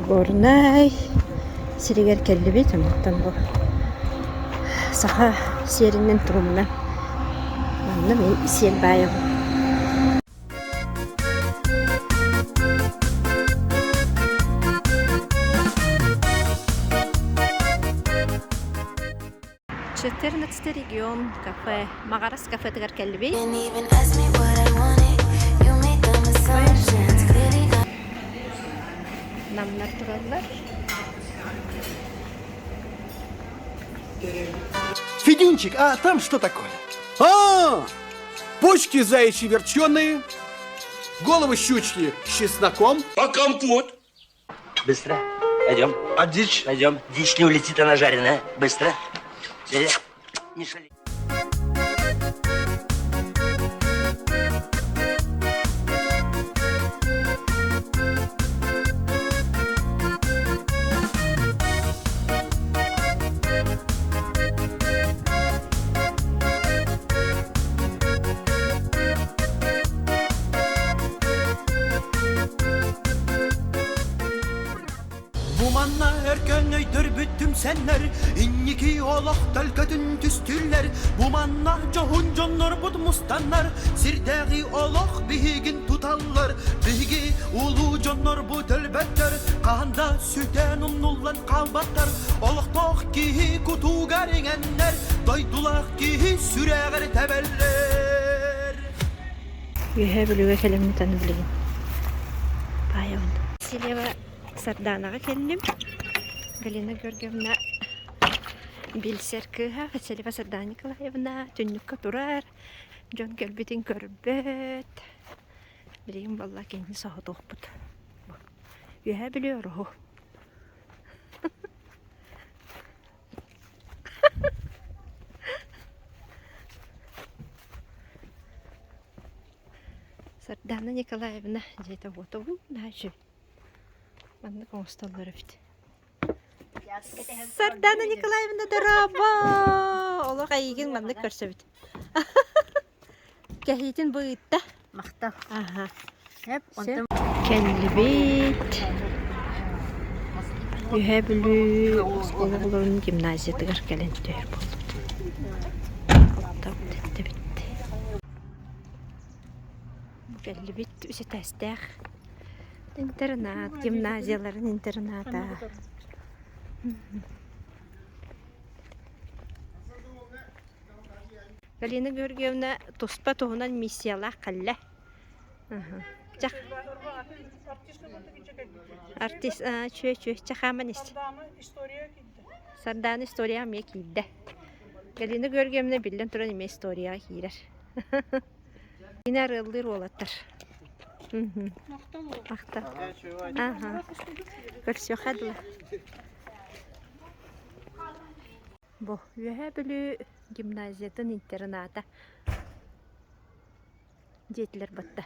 Горнай сиригэр кэллибит, онтон бу саха сиэринэн туругунан манна мин сиэл баайабын. Четырнадцатый регион кафе, Маҕарас кафетыгар кэллибит. Намнар тураллар. Федюнчик, а там что такое? А, почки заячьи верченые, головы щучьи с чесноком. А компот? Быстро. Пойдем. А дичь? Пойдем. Дичь не улетит, она жареная. Быстро. Не шали. Бу манна өркөн өйдөрбүт түмсэннэр, инники олох төлкөтүн түстүүллэр. Бу манна дьоһун дьоннорбут мустаннар, сирдээҕи олох биһигин туталлар. Биһиги улуу дьоннорбут өлбөттөр, хаһан да сүтэн умнуллан хаалбаттар. Олохтоох киһи кутугар иҥэннэр, дойдулаах киһи сүрэҕэр тэбэллэр. Үөһээ Бүлүүгэ кэлэммит аны билигин баайабын. Васильева Сардаанаҕа кэллим. Галина Георгиевна билсэр кыыһа Васильева Сардаана Николаевна түннүккэ турар, дьон кэлбитин көрбөт. Билигин буолла кинини соһутуохпут. Үөһээ Бүлүү Ороһу. Сардаана Николаевна дьиэтэ уотабын наһаа үчүгэй. Маннык оҥостоллор эбит. Сардаана Николаевна дорообо! Олох эйигин маннык көрсөбүт. Кэһиитин бу ыытта. Махтал. Аха. Сөп, онтон Кэллибит. Үөһээ Бүлүү оскуола оҕолорун гимназиятыгар кэлэн түһэр буоллубут. Оттообут эттэбит. Кэллибит үс этээстээх интернат, гимназияларын интерната. Галина Георгиевна туспа туһунан миссиялаах кэллэ. Чах. Артист чүө чүө чахааман ис. Сардаана историяҕа эмиэ киирдэ. Галина Георгиевна биллэн туран эмиэ историяҕа киирэр. Кини арыаллыыр уолаттар. Махтал. Аха. Көрсүөххэ дылы. Бу Үөһээ Бүлүү гимназиятын интерната диэтилэр батта.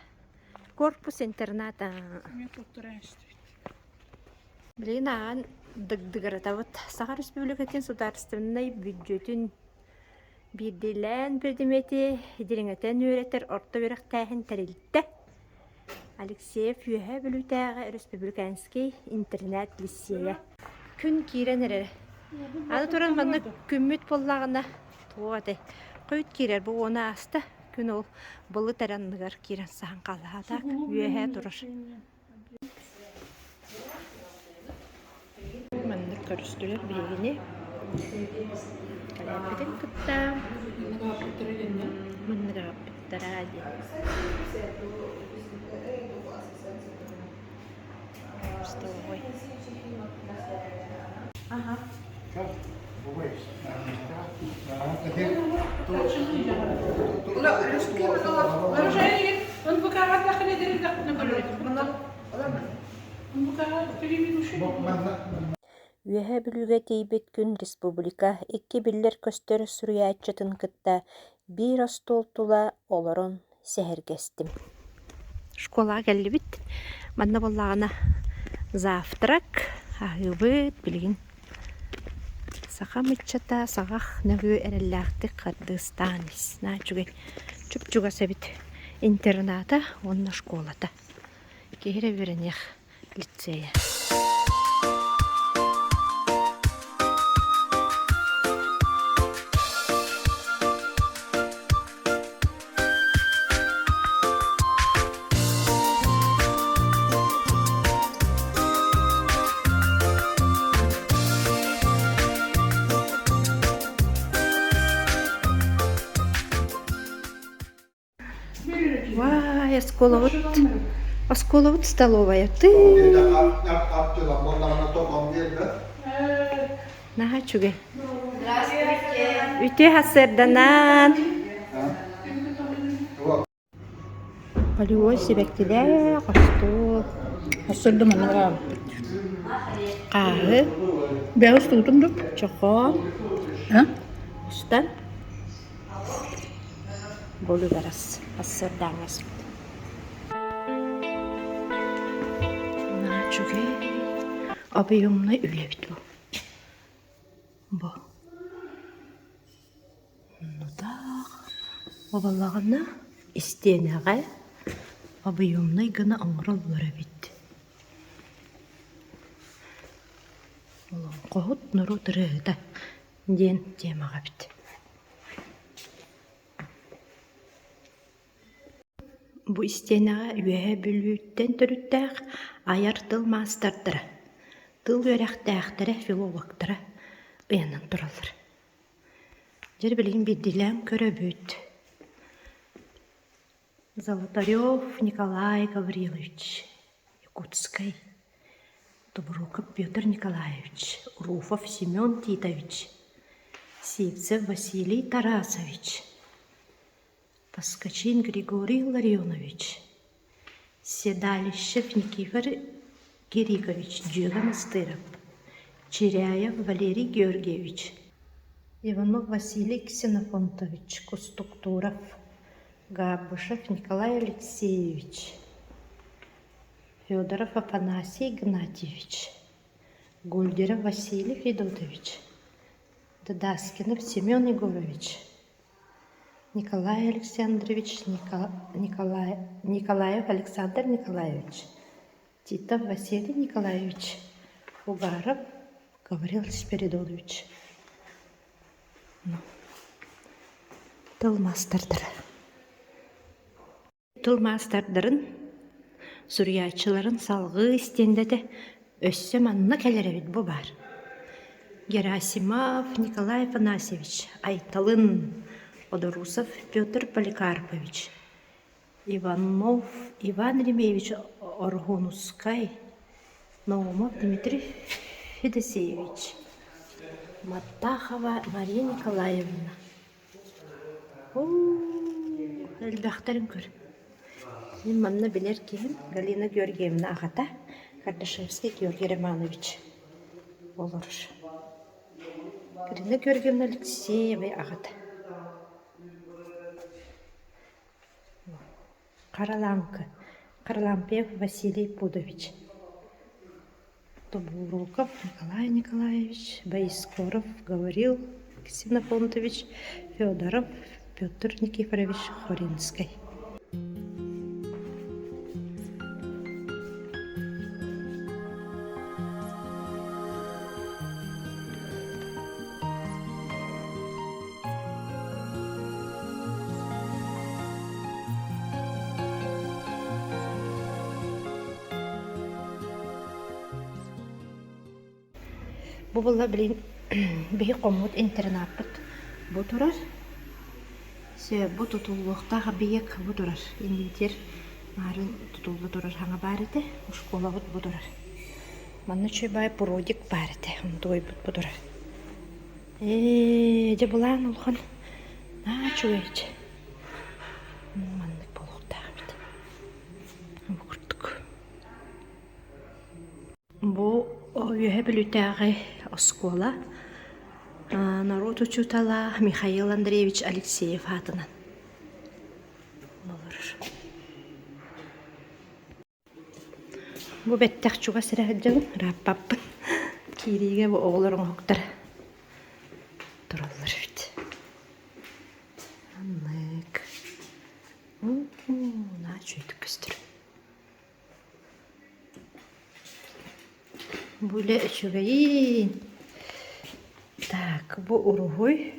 Корпус интерната. Билигин ааҕан дыгдыгыратабыт. Саха Республикатын судаарыстыбаннай бүддьүөтүн биирдиилээн предмети дириҥэтэн үөрэтэр орто үөрэхтээһин тэрилтэ Алексеев Үөһээ Бүлүүтээҕи Өрөспүүбүлүкээнскэй интэринээт-лиссиэйэ. Күн киирэн эрэр. Аны туран манна күммүт буоллаҕына туох этэй? Хойут киирэр бу уона ааста. Күн ол былыт эрэ анныгар киирэн саһан хааллаҕа үөһээ турар. Маннык көрүстүлэр биһигини. Кэлээппитин кытта маннык аҕаппыттара диэн. Столовой. Ага. Үөһээ Бүлүүгэ тиийбит күн республика икки биллэр-көстөр суруйааччытын кытта биир остуол тула олорон сэһэргэстим. Школаҕа кэллибит. Манна буоллаҕына завтрак аһыыбыт билигин сахам ыччата саҕах нөҥүө эрэллээхтик хардыыстаан ис. Наһаа үчүгэй чуп-чугас эбит интерната уонна школата. Киһи эрэ үөрэниэх лицейэ. Вай, оскуолабыт, оскуолабыт столовая. Ты. Наһаа үчүгэй. Үтүө сарсыарданан. Полевой сибэккилээх остуол. Сарсыарда манна аҕалбыт. Хааһы. Бэҕэ устубутум дуо? Чохоон. А? Устан. Болугарас. Сарсыардааҥҥы аспыт. Наһаа үчүгэй. Объемнай үлэбит бу. Бу. Нутаах обалаҕына истиэнэҕэ объемнай гына оҥороллор эбит. Олоҥхоһут норуот ырыаһыта диэн темаҕа эбит. Бу истиэнэҕэ Үөһээ Бүлүүттэн төрүттээх айар тыл маастардара, тыл үөрэхтээхтэрэ, филологтара ыйанан тураллар. Дьэ билигин биирдиилээн көрөбүт. Золотарев Николай Гаврилович, Якутскай, Тобуруков Петр Николаевич, Руфов Семен Титович, Сивцев Василий Тарасович, Поскачин Григорий Ларионович, Седалищев Никифор Кирикович Дьүөгэ Мастыров, Чиряев Валерий Георгиевич, Иванов Василий Ксенофонтович Кустуктуров, Габышев Николай Алексеевич, Федоров Афанасий Игнатьевич, Гольдеров Василий Федотович, Дадаскинов Семен Егорович, Николай Александрович Николаев Александр Николаевич, Титов Василий Николаевич, Угаров Гаврил Спиридонович Тыл маастардара Тыл маастардарын, суруйааччыларын салҕыы истиэндэтэ өссө манна кэлэр эбит бу баар. Герасимов Николай Афанасьевич, Айталын, Одорусов Петр Поликарпович, Иванов Иван Еремеевич Оргунускай, Наумов Дмитрий Федосеевич, Маттахова Мария Николаевна Оо, элбэхтэрин көр. Мин манна билэр киһим Галина Георгиевна аҕата Кардашевский Георгий Романович олорор. Галина Георгиевна Алексеева аҕата. Хараламка Харлампьев Василий Пудович Тобуруков Николай Николаевич, Боискоров Гаврил Ксенофонтович, Федоров Петр Никифорович Хоринскай. Бу буолла билигин биһи хоммут интернаппыт бу турар. Бу тутуллуохтаах объект бу турар. Иннинтиэр маарын тутулла турар хаҥа баар этэ. Школабыт бу турар. Манна үчүгэй баай прудик баар этэ. Онтуойбут бу турар. Ээ, дьэ былаан улахан наһаа үчүгэй Маннык буолуохтаах эбит. Бу курдук. Бу Үөһэ Бүлүүтээҕи оскуола норуот учуутала Михаил Андреевич Алексеев аатынан олорор. Бу бэттэх чугас эрэ сылдьабын, ырааппаппын. Киириигэ бу оҕолор оҥоһуктара тураллар эбит. Маннык. Наһаа үчүгэйдик көстөр. Бу үлэ үчүгэйин. Так, бу уруһуй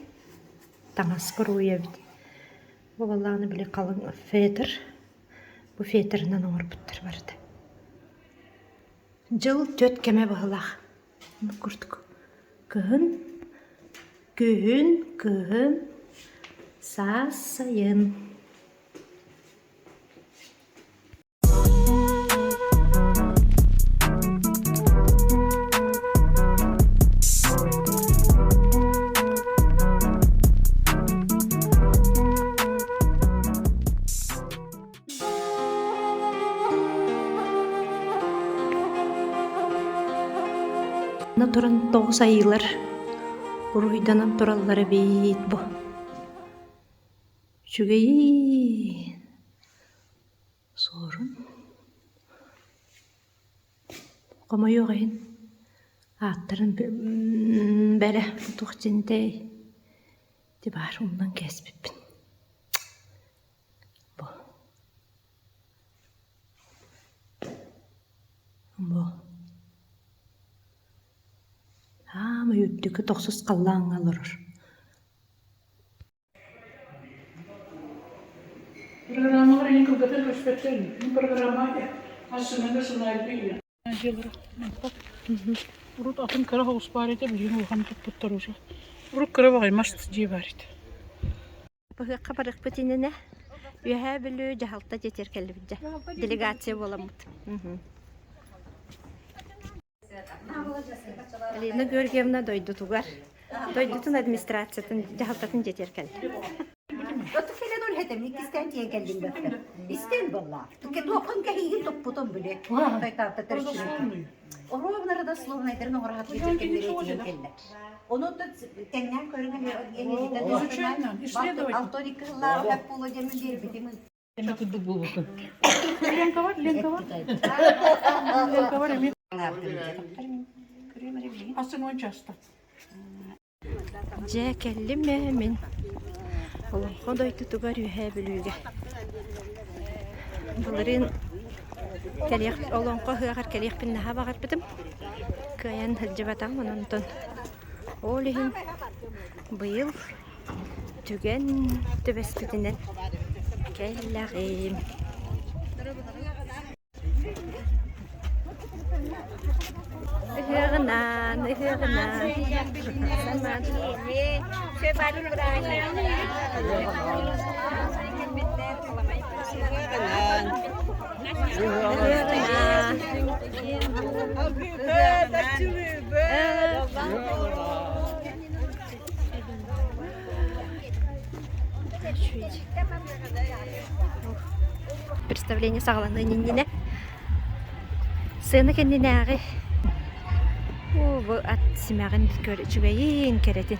таҥаска уруһуй эбит. Бу балааны били халыҥ фетр Бу фетрынан оҥорбуттар барыта. Дьыл түөрт кэмэ быһыылаах. Бу курдук. Кыһын, күһүн, кыһын, саас, сайын. туран тоҕус айыылар уруһуйданан тураллар эбит бу. Үчүгэйиин суорун хомойуох иһин ааттарын бэрэ туох дьинтэй ити баар умнан кээспиппин бу бу Аамай үрдүкү тохсус халлааҥҥа олорор Программалар эйин кылгатан көспөттөр. Программа ассынаны сынайбы Урут атын кыра соҕус баар этэ, билигин улахан туппуттар уже. Урут кыра баҕайы мас дьиэ баар этэ. Быһыахха барыахпыт иннинэ Үөһээ Бүлүү дьаһалта дьиэтигэр кэллибит дьэ. Делегация буоламмыт. Алина Георгиевна дойдутугар, дойдутун администрациятын дьаһалтатын дьиэтигэр кэллэ. Оту кэлэн үлһэтем, иккистээн тиийэн кэллим бэттэ. Истэн буолла. Туоххун кэһиигин туппутум били. Тойтаатта төрүччүнү. Оруобунара дословнайдарын оҥоро сатыыр кэллэр тиийэн кэллэ. Ону тэҥнээн көрүҥ Алтоникка сыллааҕы буолуо диэммин биэрбитим. Курдук буолбуккун. Ленка бар, Ленка бар. Ленка бар эмиэ. Асы уон часта. Дьэ кэллим ээ мин Олоҥхо дойдутугар Үөһээ Бүлүүгэ. Былырыын кэлиэх олоҥхо ыһыаҕар кэлиэхпин наһаа баҕарбытым. Кыайан сылдьыбатаҕым онон ол иһин быйыл түгэн түбэспитинэн кэллэҕим. Ыһыаҕынан, ыһыаҕынан, самаан. Ыһыаҕынан. Представление саҕаланыан иннинэ сцена кэннинээҕи бу ат симэҕин көр үчүгэйин кэрэтин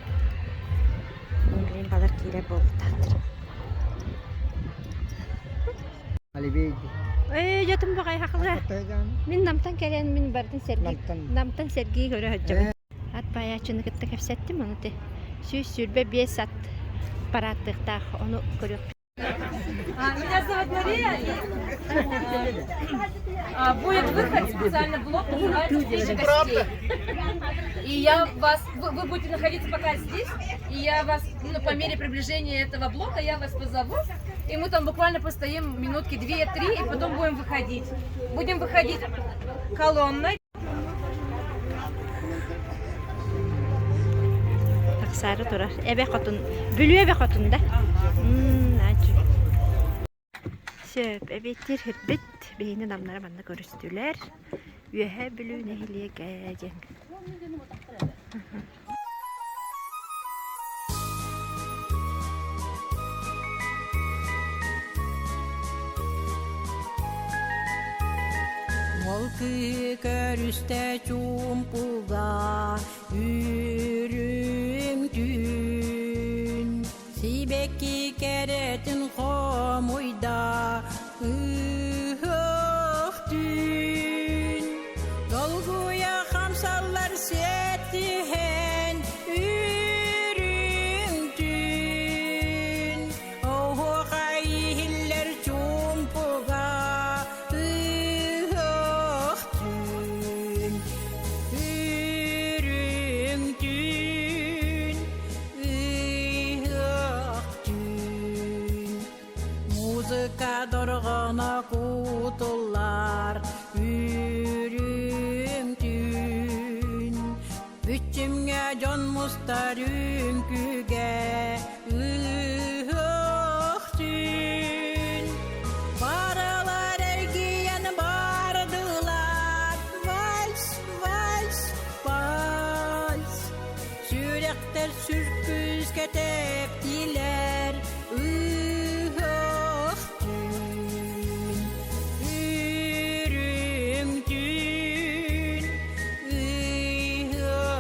билигин балар киирэр буолбуттаахтар. Ээ дьэтим баҕай хахылга. Мин Намтан кэлэн мин бардын Сергей Намтан Сергей көрө сылдьабын. Ат баайааччыны кытта кэпсэттим, ону ти 125 ат парааттыахтаах, ону көрүөхпүт. Меня зовут Мария, и будет выход, специально блок называется «Встреча гостей». И я вас, вы будете находиться пока здесь, и я вас, ну, по мере приближения этого блока, я вас позову, и мы там буквально постоим минутки две-три, и потом будем выходить. Будем выходить колонной. Тахсаары турар. Эбэ хотун. Бүлүү эбэ хотун да? Сөп, эбиэттиир сирбит. Биһини намнара манна көрүстүлэр. Үөһээ Бүлүү нэһилиэгэ диэн. Ол кыыһы көрүстэ чуумпуга үрүҥ түүн сибэкки кэрэтин хомуйда ыһыах түүн долгуйа хамсаллар сиэттиһэн үрүҥ түүн оһуохай иһиллэр чуумпуга ыһыах түүн үрүҥ түүн ыһыах түүн Музыка дорҕооно кутуллар үрүҥ түүн Бүччүмҥэ дьон мустар үҥкүүгэ ыһыах түүн Барылар эргийэн бардылар вальс, вальс, вальс Сүрэхтэр сүркүскэ тэптилэр ыһыах түүн үрүҥ түүн ыһыах.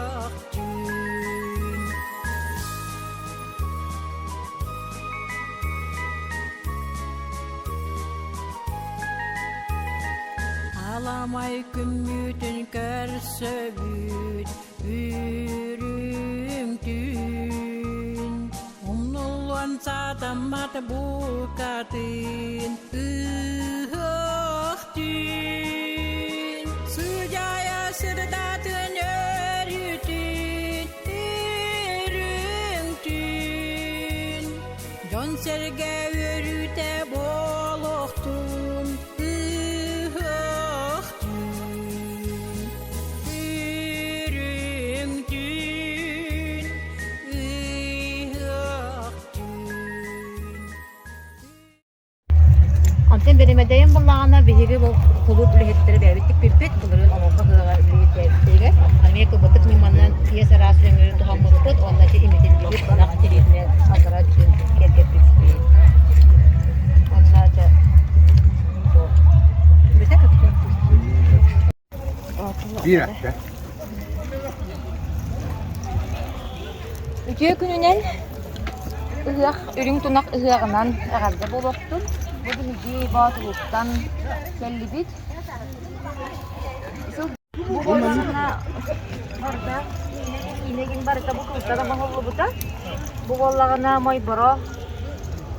Саамай күммүтүн көрсөбүт үрүҥ түүн Умнуллуон сатаммат букатын ыһыах түүн Сыдьаайа сырдатын өрүтүн үрүҥ түүн Дьон-сэргэ үөрүүтэ буолуохтун ыһыах түүн үрүҥ түүн ыһыах түүн Онтон бэрэмэдэйим буоллаҕына биһиги бу кулууп үлэһиттэрэ бэйэбит тикпиппит, былырыын Олоҥхо ыһыаҕар үлэлээбиттэригэр эмиэ кыбытык ньыманан тиэс араас өҥү туһаммыппыт уонна ити имитиллибит ынах тириитинэн аллара өттүн киэргэппиппит. Уонна это Бүтэ көптөн. Биир атта. Үтүө күнүнэн ыһыах үрүҥ тунах ыһыаҕынан эҕэрдэ буолуохтун. Бу биһиги Боотулуттан кэллибит. Бу буоллаҕына барыта киинэ барыта бу кылтан оҥоһуллубута. Бу буоллаҕына Мойборо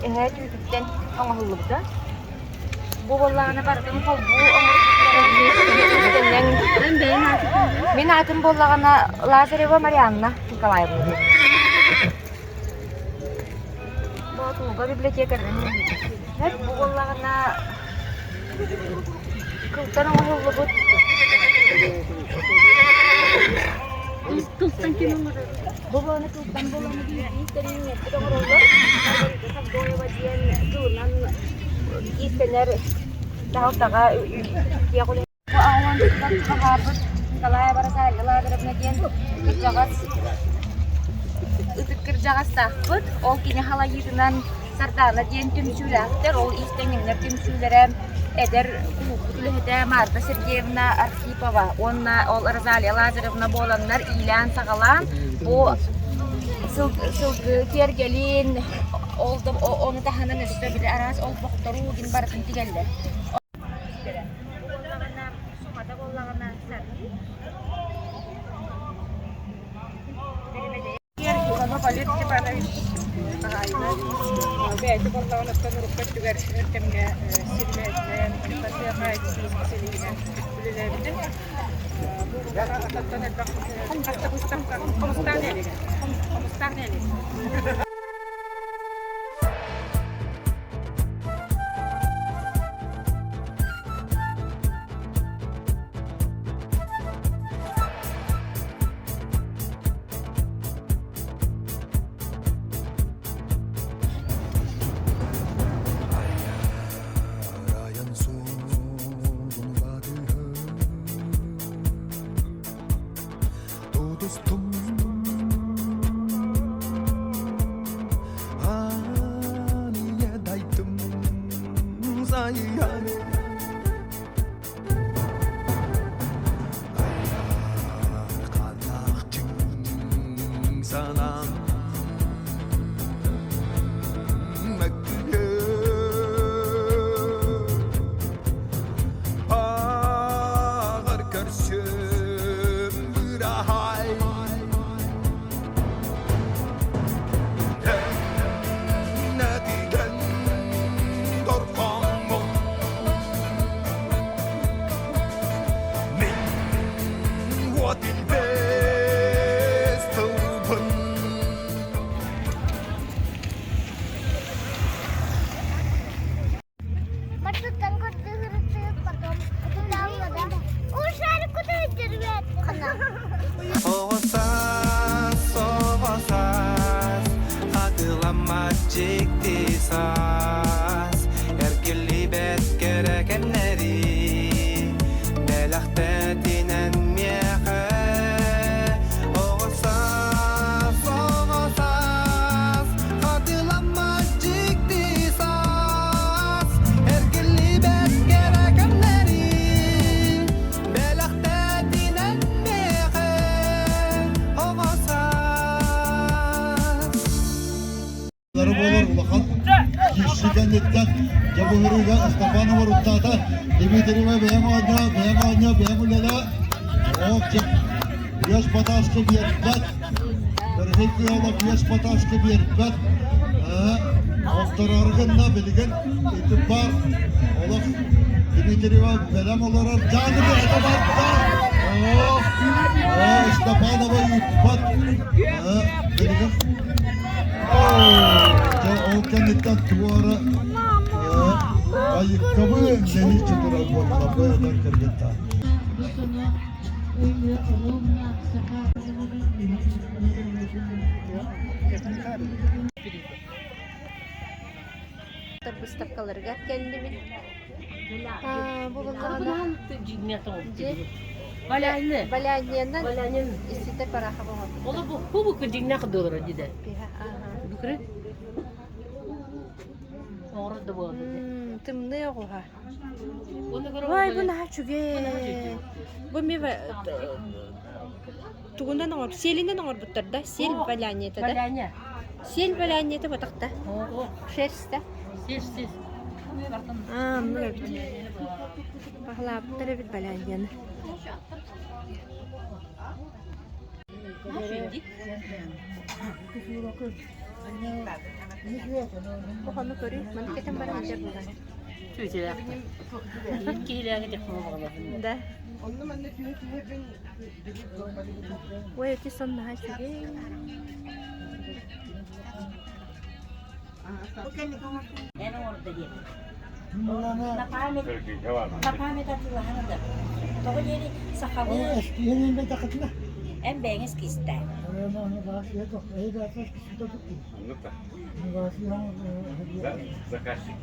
эһээ түүтүттэн оҥоһуллубута. Бу буоллаҕына барытын холбуу Мин аатым буоллаҕына Лазарева Марианна Николаевна. Боотулга библиотекарынан Бу буоллаҕына кылтан оҥоһуллубут Бу буоланы кылтан буоланы биирдии тэрийиҥҥэппит оҥороллор. Маргарита Савдоева диэн кылынан иистэнэр дьаһалтаҕа тиэх үлэһит. Бу аҕалан баһаарбыт Николаева Розалия Лазаревна диэн кырдьаҕас ытык кырдьаҕастаахпыт. Ол кини халайыытынан Сардаана диэн түмсүүлээхтэр, ол иистэнньэҥнэр түмсүүлэрэ эдэр кулууппут үлэһитэ Марта Сергеевна Архипова уонна ол Розалия Лазаревна буоланнар иилээн-саҕалаан бу сылгы киэргэлин ол да ону таһынан өссө били араас олбохтору гин барытын тигэллэр. Сумата буоллаҕына сарыы. Иванов Олег Степанович хаһаайына бэйэтэ буоллаҕына оттон урукку өттүгэр өр кэмҥэ сирмээтинэн, тыаха исписэлииһинэн үлэлээбитэ. Бу ататтан элбэх хас быыстапка Хомустаах нэһилиэгэ. Хомустаах нэһилиэгэ. Тутустум Ания дайдым сайан Санам Ағыр көрсем быраһай Нәтиген торқаңмын Мин уот илбэс тылбын Маршруттан көрдүгүрүтүк, потом да. Ой, шарик куда идет? Оҕо саас, оҕо саас, хатыламмат дьикти саас, эргиллибэт кэрэ кэмнэри бэлэхтэтинэн миэхэ. Оҕо саас, оҕо саас, хатыламмат дьикти саас, эргиллибэт кэрэ кэмнэри бэлэхтэтинэн миэхэ. Оҕо саас. Буолар улахан киирсии кэнниттэн дьэ бу ыһырыыга Степанова Руттаата Дмитриева бэйэм оонньоо, бэйэм оонньоо. Аня бэйэҥ үлэлээ. Оох дьэ, үөс батааска биэрбэт. Бэргэй кыала үөс батааска биэрбэт. Ээ, охтороору гынна билигин ити бар. Олох Дмитриева бэлэм олорор. Дьааны бэйэтэ барда. Оох, оо, Степанова ыыппат. Ээ, билигин Дьэ, ол кэнниттэн туора айыккабын нэһииччэ турар буолла бу эдэр кыргыттар. Выставкаларыгар кэллибит. Бу буллаҕына Валянны. Валяннянан иститэ парахаба оҥорбуттар. Оло бу хубуку дьиҥнээх доллара диде. Букры. Оҥорор да буолар. Тымныы оҕуһа. Ой, бу наһаа үчүгэй. Бу ми тугунан оҥор сиэлинэн оҥорбуттар да сиэл валяннята да. Сиэл валяннята батахта. Шерсть да. Шерсть. Аа, оннук эбит. Баһылаабыттар эбит балянньаны. Оһону көрүй, маны кэтэн баран илдьэр буолан. Да. Ой, эти сон наһаа үчүгэй. Эн оҥордо диэн. Напамет атыылаһан ылар. Тоҕо диэри сахалыы эн бэйэҥ эскизтээ. Заказчик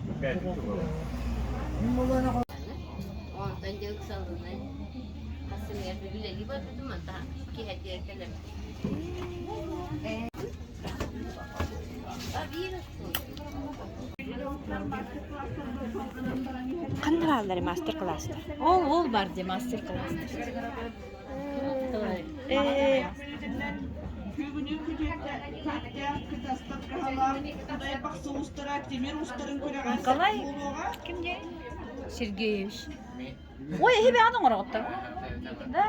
Онтон дьэ ыксалынан хасымыгар үлэлии барбытым онтон киһэтигэр кэлэбит. Ханна бааллар мастер-класстар? Ол ол бар дии мастер-класстар. Э, Николай ким диэн? Сергеевич. Ой, эһи бэҕэн оҥороҕуттар. Да.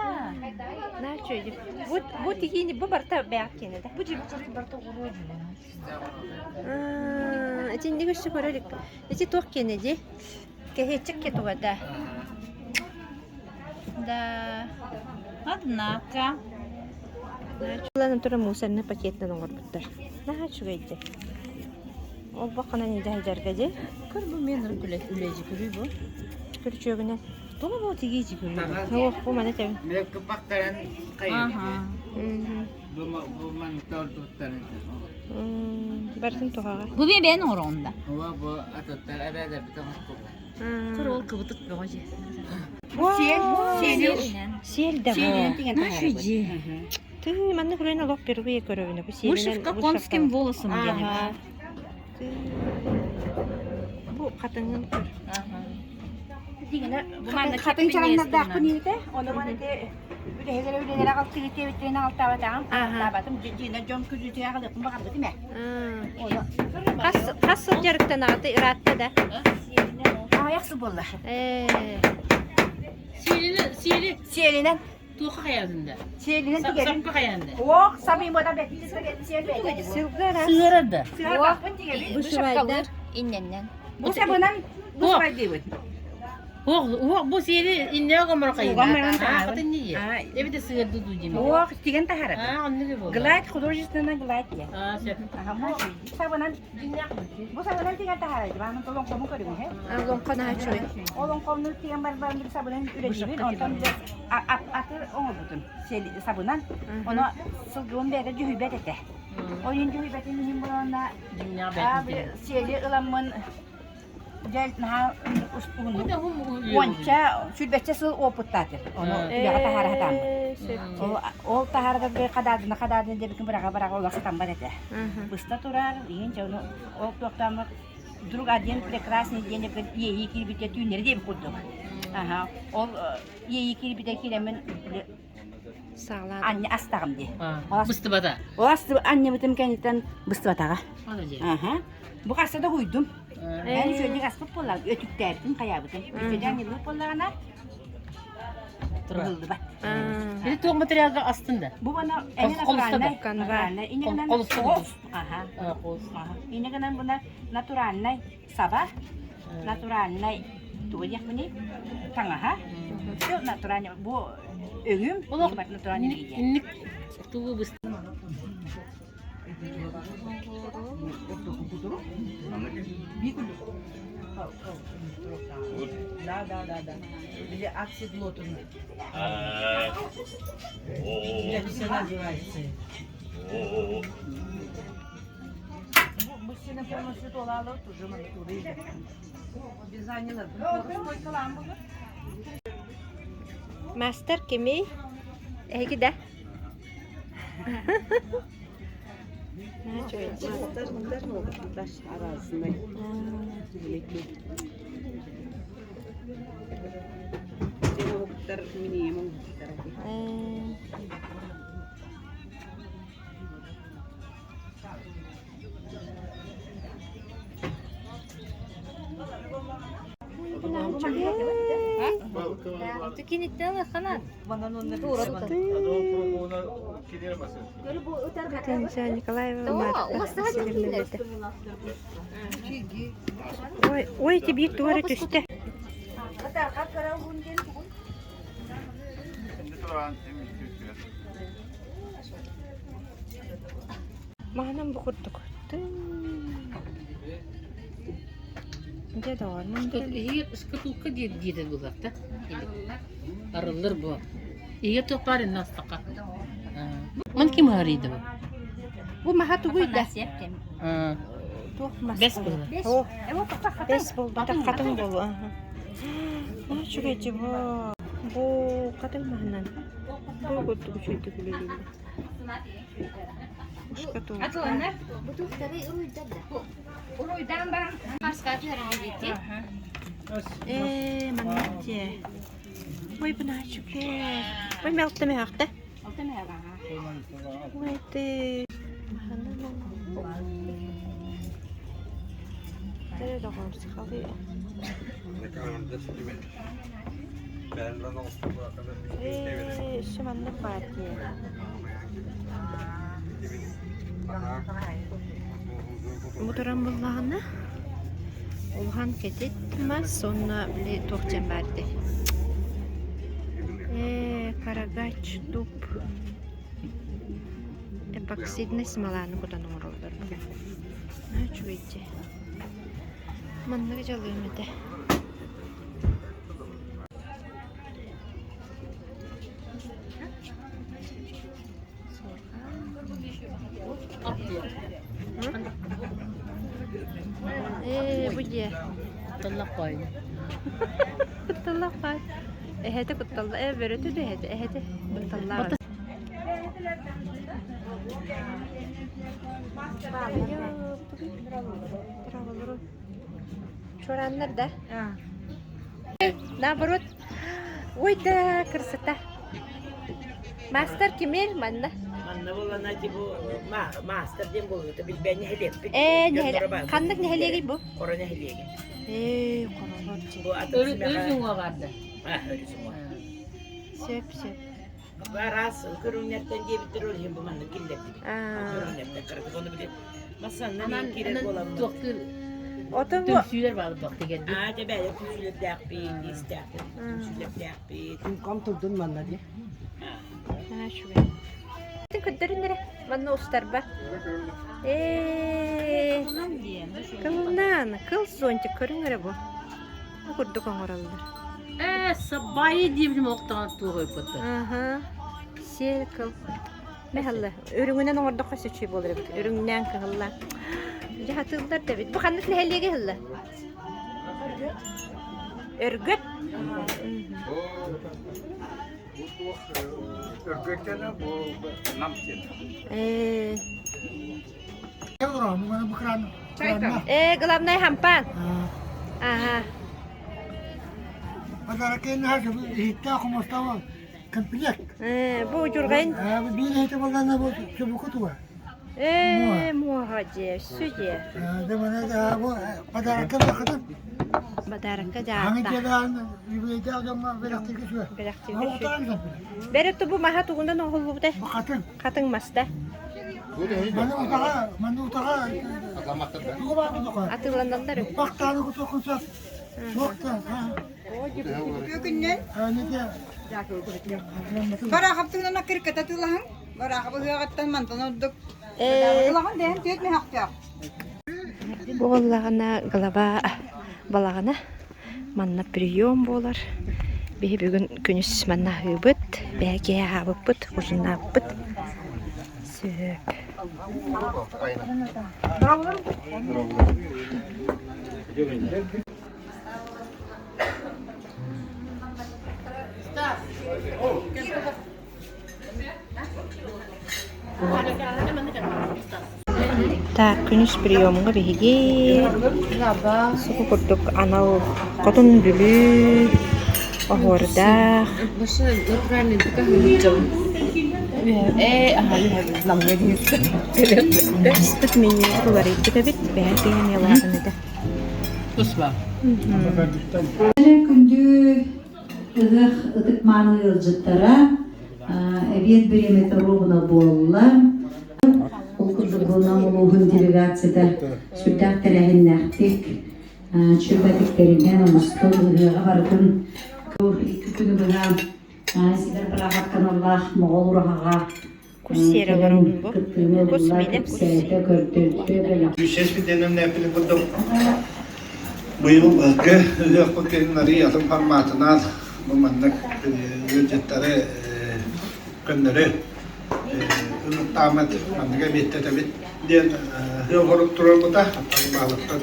Наһаа үчүгэй. Бу бу тигиини бу барыта бэйэҕит киэнэ да? Бу дьиби көрүй барыта оҕуруо дьүлэ. Аа, итинник өссө көрө илик. Ити туох киэнэ дии? Кэһиэччик ке туга да? Да. Однако. Ылан туран мусорный пакетынан оҥорбуттар. Наһаа үчүгэй дии. Ол бакынан иде сылдьарга дии. Көр бу мен үлэжи көрүй бу. Күрүчүөгүнэн. Тоҕо бу тигиичи көрүй бу? Ох, бу маны тэбин. Барытын туһаҕа. Бу мен бэйэн оҥороҕун да. Көр ол кыбытык бөҕө дьэ. Сиэл, сиэл да Наша дьиэ. Тыы, маннык үлэни олох впервые көрөбүн. Бу сиэлинэн Вышивка конским волосом диэн эбит. Бу хатыҥын көр. Хатын чараннардаахпын иитэ, ону маны те үлэһилere үлэлere аҕалтыгы диэбиттэрин аҕалтаабатаҕым, аҕалтаабатым дьиэнэ дьон күлүүтүгэр аҕалыахпын баҕарбытым ээ. Хас хас сыл дьарыктанаҕыт ыраатта да? Аҕыйах сыл буолла. Ээ. Сиэлини сиэли Сиэлинэн туохха хайаатын да? Сиэлинэн тигэрин. Сапка хайаан да? Ох, сабыймада бэттис сиэл бэйдэ. Сылгы араас. Сыырар да? Сыарбаппын тигэбин. Вышивайдар. Иннэннэн. Бу сабынан бу сабайдыыбыт. Ох, ох, бу сиэли иннээх омор хайына. Угаммарын таһаарабын. Аахатын нии. Эбите сыырды дуу дьиме. Ох, тигэн таһаарабын. Аа, оннук буолла. Гладь художественная гладь диэн. Аа, сөп. Аха, бу сабынан бу сабынан тигэн таһаарабын. Маанын толоҥхому көрүҥ, he. Олоҥхо наһаа үчүгэй. Олоҥхону тигэн барбан бир сабынан үлэлиибин. Онтон бile аты оҥорбутум сабынан. Ону сылгыбын бэйэтэ дьүһүйбэт этэ. Ойун дьүһүйбэтин иһин буолана сиэли ыламмын дьэ наһаа уонча сүүрбэччэ сыл опыттаатым. Ону үлэҕэ таһаара сатааммын. Ол таһаарарга хадаадына хадаадына диэбиккин быраҕа-быраҕа олох сатаммат этэ. Быста турар, иһин дьэ ону ол туохтааммыт вдруг один прекрасный день иэйии киирбитэ түүннэри диэбит курдук. Аха, ол иэйии киирбитэ киирэммин Саҕалаан. Анньа астаҕым дии. Быстыбата. Ол анньыбытым кэнниттэн быстыбатаҕа. Аха. Бу хаста да уйдум. Эн үчүгэйдик аспыт буоллаҕ, өтүктээбитим, хайаабытым. Үчүгэйдик анньыллыбыт буоллаҕына. Быһыллыбат. Ити туох материалга астын да? Бу мана эҥин натуральнай, натуральнай. Инньэ гынан Аха. Инньэ гынан буна натуральнай саба, натуральнай тугу диэхпиний? Таҥаһа. Все натуральный. Бу өҥүм натуральный Инник тугу быс Да, да, да, да. Или оксиглотун. Для называется. Мужчина полностью туолаалы уже манатуры. Дизайнер. Мастер кимий? Эһиги да? Тенза Николаева Марта Васильевна Ой, ой, тебе туора түстэ. Маһынан бу курдук. Дьэ доҕор, Иһигэр шкатулка диир диэтэ булар да. Арыллар бу. Иһигэр туох баар инна астака. Ман ким арыйды бу? Бу маһа тугуй да? Туох мас? Бэс буолар. Бэс буолбатах хатыҥ буолуо. Үчүгэй бу. Бу хатыҥ маһынан. Бу курдук үчүгэйдик үлэлииллэр. Шкатулка. Ээ, маннык дьиэ. Ой, бынааччыке. Ой, мэлтэ мөһөхтө. Ой, ты. Тэре доҕор, сахалыы. Ээ, өссө маннык баар дии. Бу туран буллаҕына улахан кэтит мас уонна били туох диэн баар дии Ээ, карагач дуб эпоксиднай смоланы кутан оҥороллор бу. Наһаа үчүгэй дии. Маннык дьалыам этэ. Ээ, бу дьиэ. Кутталлах хоойно. Кутталлах баар. Эһэтэ кутталла. Э, бөрөтө да эһэтэ. Эһэтэ кутталлаах. Чуорааннар да? Наоборот. Ой да, красота. Мастер кимир манна? Манна буолана бу мастер диэн буолута билбээн нэһилиэкпит. Ээ, нэһилиэк. Ханнык нэһилиэгий бу? Хоро нэһилиэги. Ээ, хоролор дии. Бу атын Өрүс уҥуоҕа баарда. А, өрүс уҥуоҕа. Сөп, сөп. Араас көрүҥнэртэн диэбиттэр ол иһин бу маннык киллэрдибит. Көрүҥнэртэн кыратык ону били масаннан киирэр буоламмыт. Туохтуур Ото бу түмсүүлэр баар буолбах Аа, дэ бэйэ түмсүүлэрдээхпит, истээхпит, түмсүүлэрдээхпит. Ком турдун манна дии. Аа, үчүгэй. Көрдөрүн эрэ, манна устарба. Ээ, кылынан, кыл зонтик көрүҥ эрэ бу. Бу курдук оҥороллор. Ээ, сабайы диэбитим олохтоон туох өйпөттөр. Аха, сиэл кыл. Мэһэллэ, үрүҥүнэн оҥордоххо сөчүй буолар эбит. Үрүҥнээн кыһылла. Дьэ хатыыллар да эбит. Бу ханнык нэһилиэгэ ыһылла? Өргөт. Ээ. Ээ, главное хампаан. Ага. Комплект. Ээ, бу удьурҕайын Биир иһити буоллаҕына бу чубуку туга. Ээ, муоһа дьиэ, өссө дьиэ. Подарокка дьаатта. Бэрэ тубу маһа тугунан оҥоһуллубута? Хатыҥ маста. Атыыланаллар Күннэн Бараахаптыгынан аккырыкката тылаһын Бараахабы ыһыаҕыттан мантан ордук Ылаҕын дэһэн түөт мөһөхтөөх. Бу буоллаҕына глава балаҕана манна прием буолар. Биһи бүгүн күнүс манна аһыыбыт, бэйэ киһи аһаабыппыт, ужиннаабыппыт. Сөп. Так, күнүс приемҥа биһиги суку курдук анал Хотун Бүлүү оһуордаах Аспыт меню уларыйбыт эбит, бэйэ киһи этэ. Күндү ыһыах ытык-мааны ыалдьыттара, эбиэт бириэмэтэ оруобуна буолла. Ол курдук Нам улууһун делегацията сүрдээх тэрээһиннээхтик чүмпэтиктэринэн оҥостон ыһыаҕа барытын икки күнү быһа Сидор Барахов каналлаах Моҕол ураһаҕа Кус сиэрэ олоробун бу. Кус миинэ кус. Үсэс бүтэнэн курдук быйыл ылгы ыһыахпыт кэлин арыый атын форматынан бу маннык ыалдьыттары көннөрү ыныртааммыт маннык эбиэттэтэбит диэн ыһыах орук турарбыта баалыттан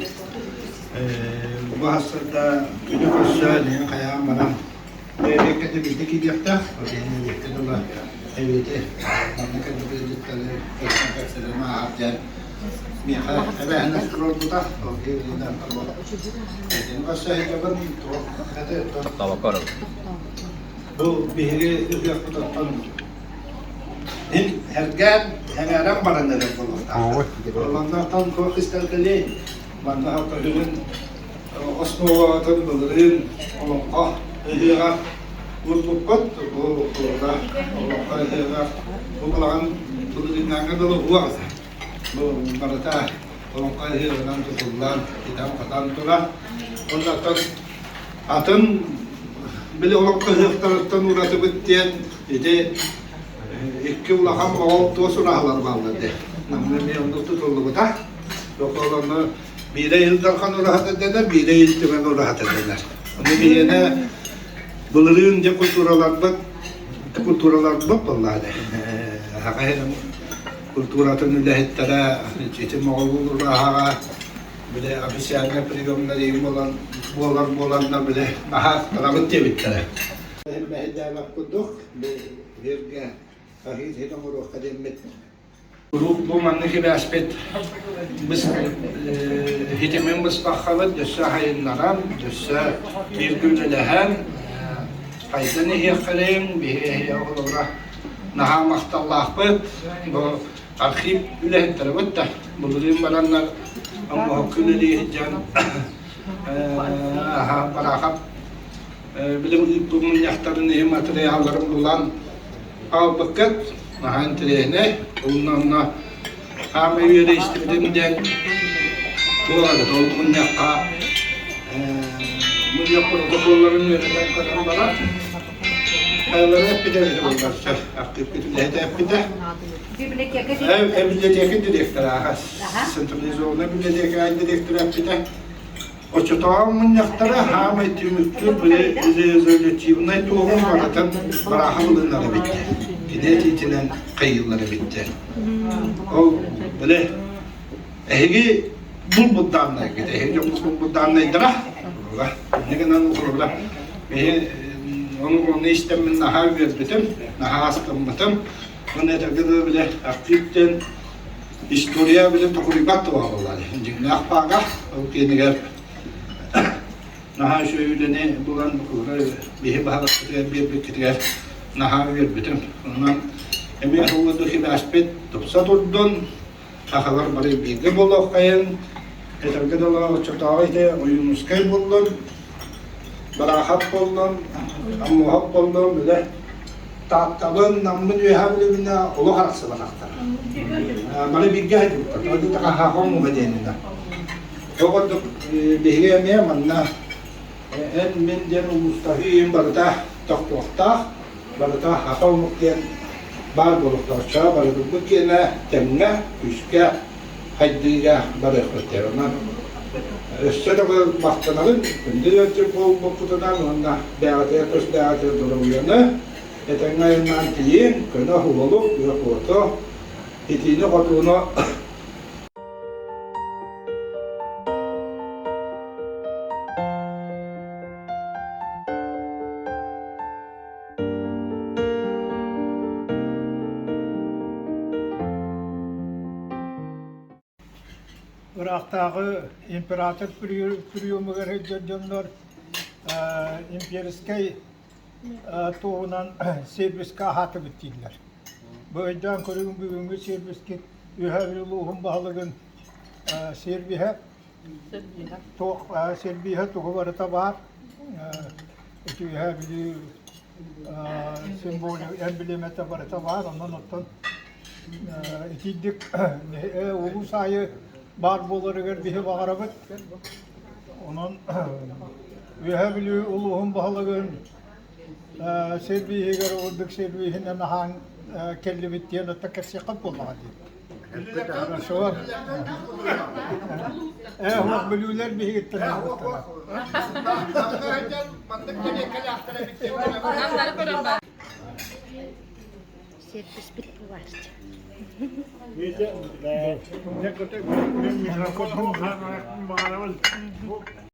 бу сарсыарда күнү көрсө диэн хайаан баран Эбиэккэ биирдэ киириэхтээх, эбиэттэн ыла эбиэти манна кэлбит ыалдьыттары көрсөн кэпсэтэн ааһар диэн миэхэ эбээһинэс туруорбута. Ол киһи Итини көрсө сылдьабын, туох Бу биһиги ыһыахпыт оттон ил эргээн эҥээрэн баран эрэр буолуохтаах. Оннооттон туох истэргэлий? Манна бүгүн Основатын былырыын Олоҥхо ыһыаҕар уурбуппут. Бу Олоҥхо ыһыаҕар бу балаҕан былырыыннааҥҥа дылы уһуох этэ. Бу барыта Олоҥхо ыһыаҕынан тутуллан, итэн-хатан турар. Оннооттон атын били олоҥхо ыһыахтарыттан уратыбыт диэн ити икки улахан моҕол туос ураһалар бааллар дии. Намҥа эмиэ оннук тутуллубута. Дохуоланы биирэ Ил Дархан ураһата дэнэр, биирэ Ил Түмэн ураһата дэнэр. Ону биһиэнэ былырыын дьэ культураларбыт культураларбыт буоллаҕа Саха сирин культуратын үлэһиттэрэ ити моҕол ураһаҕа били официальный приемнар буолан буолар буоланнар били наһаа диэбиттэрэ. Мэһэйдээбэт курдук бу бииргэ аһыы иһин оҥоруохха диэммит Куруук бу маннык сибээспит ситимин быспаххабыт өссө хайыннаран, өссө бииргэ үлэлэһэн, хайдан иһиэххэриҥ, биһиги оҕолоро наһаа махталлаахпыт. Бу архив үлэһиттэрибит да былырыын бараннар оҥоһукка үлэлии сылдьан Бараахап билим ыыппыт мунньахтарын иһин матырыйаалларын булан хаалбыккыт наһаа интэриэһинэй. Уонна онно хаамай үөрэ истибитим диэн туох эбит ол мунньахха мунньах протоколларын үөрэтэн көрөн баран хайалара эппитэ эбитэ буоллар архивпыт үлэһитэ эппитэ. Библиотека директора централизованная библиотека директора эппитэ. Оччотооҕу мунньахтара хаамай түмүктүүр резолютивнай туоһун барытын барааха ылынар эбиттэр. Кини этиитинэн хайыыллар эбиттэр. Ол били эһиги булбут дааннайгыт, эһиги дьоммут булбут дааннайдара. Инньэ гынан холобура биһи ону ону истэммин наһаа үөрбүтүм, наһаа астыммытым. Уонна этэргэ дылы били архив диэн история били токуруйбат да буолаллар. Дьиҥнээх баага, ол киэнигэр наһаа үчүгэй үлэни булан биһи баһылыкпытыгар биэрбиккитигэр наһаа үөрбүтүм. Онон эмиэ ол курдук сибээспит тупса турдун. Сахалар бары бииргэ буолуоххайын, этэргэ дылы оччотооҕу ити Ойуунускай буллун, Бараахап буоллун, Аммуоһап буоллун, бile Тааттабын, Наммын үөһэ билибинэ олох арахсыбатахтар. Бары бииргэ сылдьыбыттар. Тоҕо диэтэххэ хаха омуга диэнинэ. Ол курдук биһиги эмиэ манна эн мин диэн улуустаһыы барыта тохтуохтаах, барыта хаха омук диэн баар буолуохтаах. Барыбыт киэнэ тэҥҥэ, күүскэ хайдыыга барыахпыт диэн. Онон өссө төгүл махтанабын күндү ыалдьыт буолбуккутунан уонна бэйэҕитигэр тус бэйэҕитигэр доруобуйаны, этэҥҥэ айаннаан тиийиҥ, көнө уолу, күөх уоту, итиини-хотууну Ыраахтааҕы император приемугар сылдьар дьоннор имперскэй туоһунан сервиска аһаатыбыт дииллэр. Бу өйдөөн көрүҥ бүгүҥҥү сервискит Үөһээ Бүлүү улууһун баһылыгын сервиһэ туох сервиһэ тугу барыта баар. Ити Үөһээ Бүлүү символик эмблемэтэ барыта баар. Онон оттон итинник улуус аайы баар буоларыгар биһи баҕарабыт. Онон Үөһээ Бүлүү улууһун баһылыгын сервиһигэр ордук сервиһинэн аһаан кэллибит диэн оттон кэпсиэххэ буоллаҕа дии. Хорошо. Ээ, уох бүлүүлэр биһигиттэн ылбыттара. Сервиспит баар. Микрофон